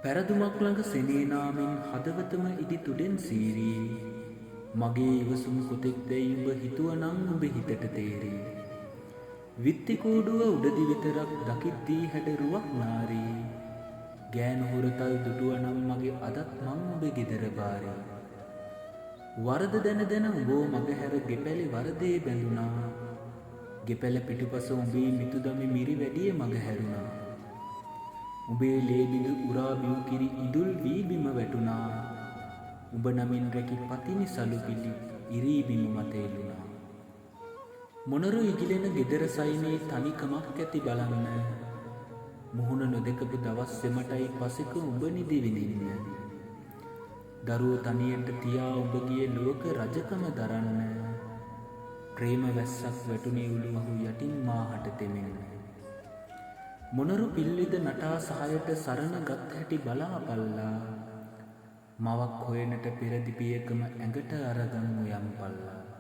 පැරදුමක් ළඟ සෙනේ නාමින් හදවතම ඉදි තුඩෙන් සීරී. මගේ ඉවසුම් කොතෙක් දැයි උඹ හිතුවනම් උඹේ හිතට තේරී. විත්ති කූඩුව උඩදි විතරක් දකිද්දී හැඩ රුවක් නාරී. ගෑනු හුරතල් දුටුවනම් මගේ අදත් මං උඹේ ගෙදර බාරී. වරද දැන දැන උඹෝ මගහැර ගෙපැලි වරදේ බැඳුනා. ගෙපැල පිටුපස උඹේ මිතුදමි මිරි වැඩිය මග හැරුණා. උඹේ ලේ බිඳු උරා බිව් කිරි ඉඳුල් වී බිම වැටුණා. උඹ නමින් රැකි පතිනි සලුපිලි ඉරී බිම මත එළුණා. මොනරු ඉගිලෙන ගෙදර සයිනේ තනිකමක් ඇති බලන්න. මුහුණ නොදකපු දවස් සෙමටයි පසෙක උඹ නිදි විඳින්න. දරුවෝ තනියට තියා උඹ ගිය ලෝක රජකම දරන්න. ප්‍රේම වැස්සක් වැටුණේ උළුවහු යටින් මාහට තෙමෙන්න. මොනරු පිල්විද නටා සහයට සරණ ගත් හැටි බලාපල්ලා. මවක් හොයනට පෙරදි පියකම ඇඟට අරගන් උයන් පල්ලා.